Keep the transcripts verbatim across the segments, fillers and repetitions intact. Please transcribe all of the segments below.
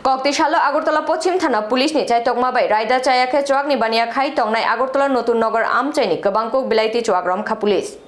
Kokti salo Agartala Pochim Thana Police ni chaitokma bai raida chaya khe chuakni baniya khai tongnai Agartala Notun Nagar amchaini kwbangkuk bilaiti chuak romkha police.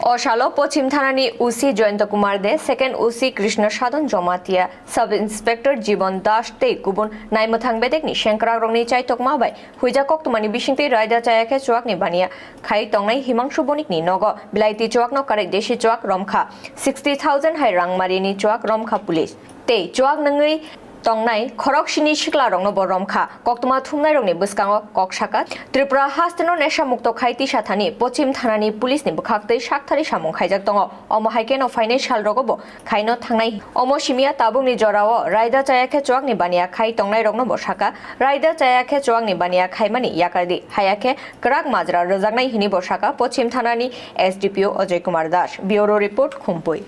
O salo Pochim Thanani O C Jayanta Kumar De, Second O C Krishna Sadhan Jamatia, Sub Inspector Jibon Das tei kubun naimwthang bedekni sengkrakrokni chaitokma bai huijak koktwmani bisingtwi raida chaya khe chuakni baniya khai tongnai Himangshu Bonikni nogo bilaiti chuakno karwi desi chuak romkha, sixty thousand hai rangmarini chuak romkha police. Tei chuak nungwi tongnai khoroksini siklarokno bo romkha. Koktwma thumnairokni bwskango kok saka Tripura hasteno nesha mukto khai tisa thani Pochim Thanani police ni bwkhaktwi sakthari samung khaijak tongo. Omo hai kheno phainai salrogo bo khaino thangnai. Omo simiya tabukni jorao raida chaya khe chuakni baniya khai tongnairokno bo saka, raida chaya khe chuakni baniya khaimani yakardi, haya khe kwrak majra rwjaknai hini bo saka Pochim Thanani S D P O Ajay Kumar Das. Bureau Report, Khumpui.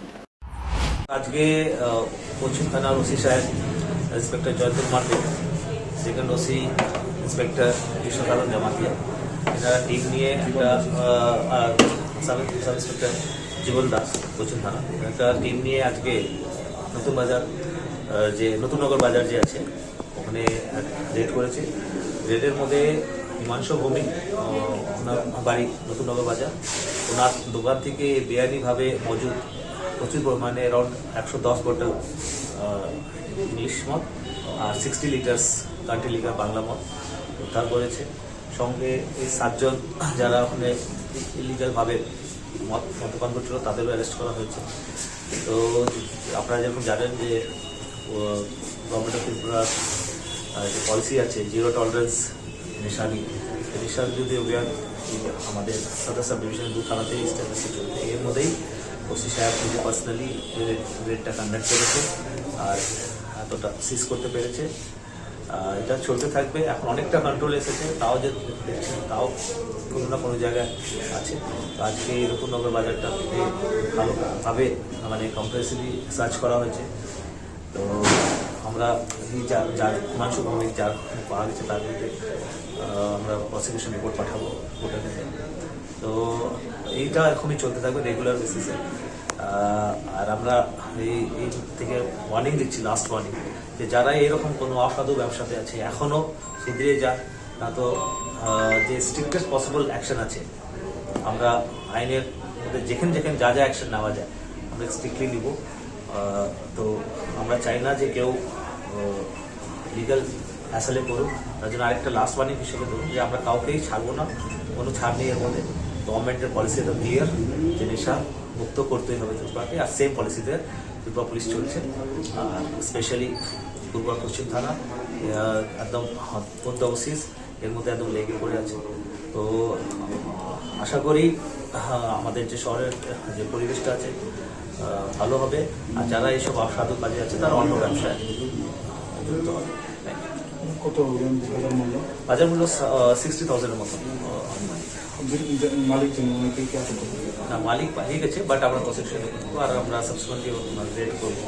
আজকে আহ, পশ্চিম থানার ওসি সাহেব, ইন্সপেক্টর জয়ন্ত কুমার দে, second OC inspector Krishnakanta জমাতিয়া, এনারা টিম নিয়ে একটা আহ, আর sub sub inspector জীবন দাস, পশ্চিম থানা, একটা টিম নিয়ে আজকে নতুন বাজার, আহ, যে নতুন নগর বাজার যে আছে, ওখানে রেড করেছে। রেডের মধ্যে হিমাংশু ভৌমিক, আহ, ওনার বাড়ি নতুন নগর বাজার, ওনার দোকান থেকে বেআইনিভাবে মজুদ প্রচুর পরিমাণে অ্যারাউন্ড একশো দশ বটল ইংলিশ মদ আর sixty litres country liquor Bangla মদ উদ্ধার করেছে। সঙ্গে এই সাতজন যারা ওখানে ইলিগালভাবে মদ মদ্যপান করছিল, তাদেরও অ্যারেস্ট করা হয়েছে। তো আপনারা যেরকম জানেন যে গভর্নমেন্ট অফ ত্রিপুরার আহ, যে পলিসি আছে, জিরো টলারেন্স নেশা নিয়ে, এই নেশার বিরুদ্ধে অভিযান এই আমাদের সদর সাব ডিভিশন দু থানাতেই স্টেপ চলছে। এর মধ্যেই ওসি সাহেব নিজে পার্সোনালি রেডটা কন্ডাক্ট করেছে আর এতটা সিজ করতে পেরেছে। আহ, এটা চলতে থাকবে। এখন অনেকটা কন্ট্রোল এসেছে, তাও যে দেখছেন, তাও কোনো না কোনো জায়গায় আছে। তো আজকে এই নতুন নগর বাজারটা খুবই ভালোভাবে, মানে, কম্প্রেহেন্সিভলি সার্চ করা হয়েছে। তো আমরা এই যা-, যার হিমাংশু ভৌমিক, যার পাওয়া গেছে, তার বিরুদ্ধে, আহ, আমরা প্রসিকিউশন রিপোর্ট পাঠাবো কোর্টের কাছে। তো এইটা এরকমই চলতে থাকবে রেগুলার বেসিসে। আহ, আর আমরা এই, এই থেকে ওয়ার্নিং দিচ্ছি, লাস্ট ওয়ার্নিং, যে যারা এরকম কোনো অসাধু ব্যবসাতে আছে, এখনো শুধরে যান, না তো, আহ, যে স্ট্রিক্টেস্ট পসিবল অ্যাকশন আছে, আমরা আইনের মধ্যে যেখানে যেখানে যা যা অ্যাকশন নেওয়া যায়, আমরা স্ট্রিক্টলি নিব। আহ, তো আমরা চাই না যে কেউ, আহ, লিগ্যাল হ্যাসেলে পড়ুক। তার জন্য আরেকটা লাস্ট ওয়ার্নিং হিসেবে দেবো যে আমরা কাউকেই ছাড়বো না, কোনো ছাড় নেই এর মধ্যে। গভর্নমেন্টের পলিসি তো ক্লিয়ার যে নেশা মুক্ত করতেই হবে ত্রিপুরাকে, আর সেম পলিসিতে ত্রিপুরা পুলিশ চলছে। আর স্পেশালি পূর্ব পশ্চিম থানা, আহ, একদম পদ্মা ওসিস এর মধ্যে একদম লেগে পড়ে আছে। তো আশা করি, আহ, আমাদের যে শহরের যে পরিবেশটা আছে, আহ, ভালো হবে। আর যারা এইসব অসাধু কাজে আছে, তারা অন্য ব্যবসায় যুক্ত হবে। কত বাজার মূল্য? বাজার মূল্য সিক্সটি থাউজেন্ডের মতো। আহ, মালিক যে মনে হয় কি, কি আছে? না, মালিক পালিয়ে গেছে, বাট আমরা প্রসিকিউশন করবো আর আমরা সাবসিকুয়েন্টলি রেড করবো।